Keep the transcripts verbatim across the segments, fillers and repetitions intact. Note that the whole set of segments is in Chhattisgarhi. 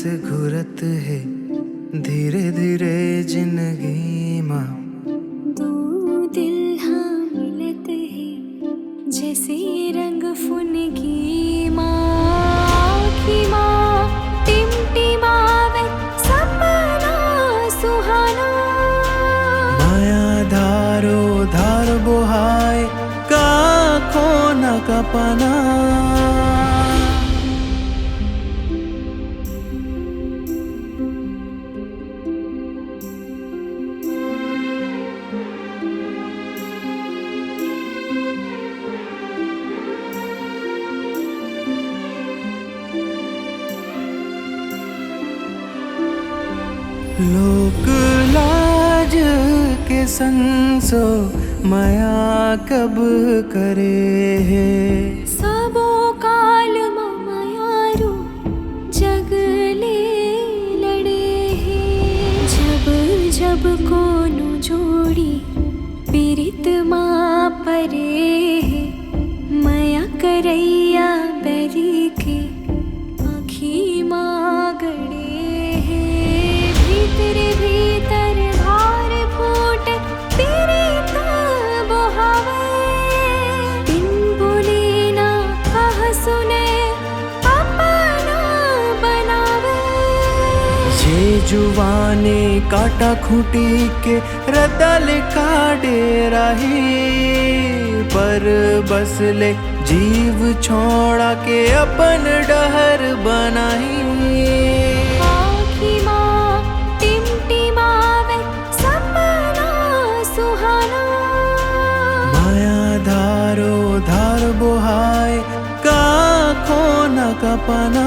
घुरत हे धीरे धीरे जिंदगी मा। दू दिल हा मिलत हे जैसे रंग फुनगी मा। आँखी मा टिमटिमावे सपना सुहाना। माया धारो धार बोहाए का खोना का पना। लोक लाज के संसो मया कब करे हे। सबो काल म मयारू जग ले लड़े हे। जब जब कोनो जोड़ी पीरित मा परे हे, मया करैया बैरी के आँखी मा गड़े हे। भीतर भीतर भार फूट पीरित बोहावे। बिन बोले ना कह सुने अपना बनावे। ये जुवानी काटा खूंटी के रतल का डेरा ही, पर बस ले जीव छोड़ा के अपन डहर बनाही। आँखी मा टिमटिमावे सपना सुहाना। माया धारो धार बोहाए का खोना का पना।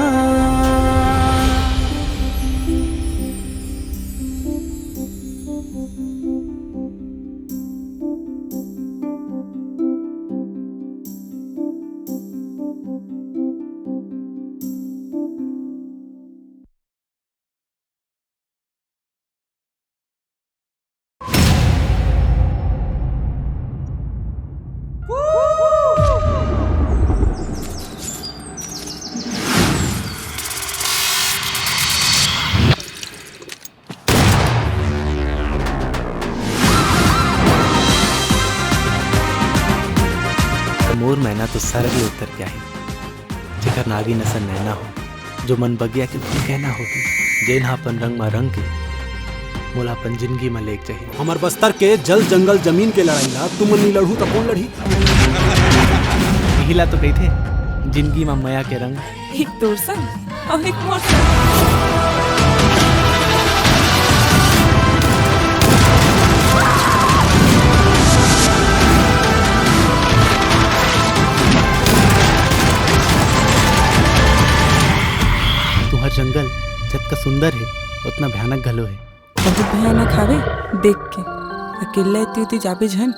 मोर मैना तो सरग ले उतर के आही, जेकर नागिन असन नैना हो, जो मन बगिया के फूल कहना होही, जेन ह अपन रंग म रंग के मोला अपन जिंदगी म लेके जाही। हमर बस्तर के जल जंगल जमीन के लड़ाई ला तुमन नी लड़हू त कोन लड़ही? इही ला तो कहिथे जिंदगी म मया के रंग। एक तोर संग अउ एक मोर संग। तुंहर जंगल जतका सुंदर हे, ओतना भयानक घलो हे। बहुत भयानक हावे, देख के अकेल्ला एती ओती जाबे झन।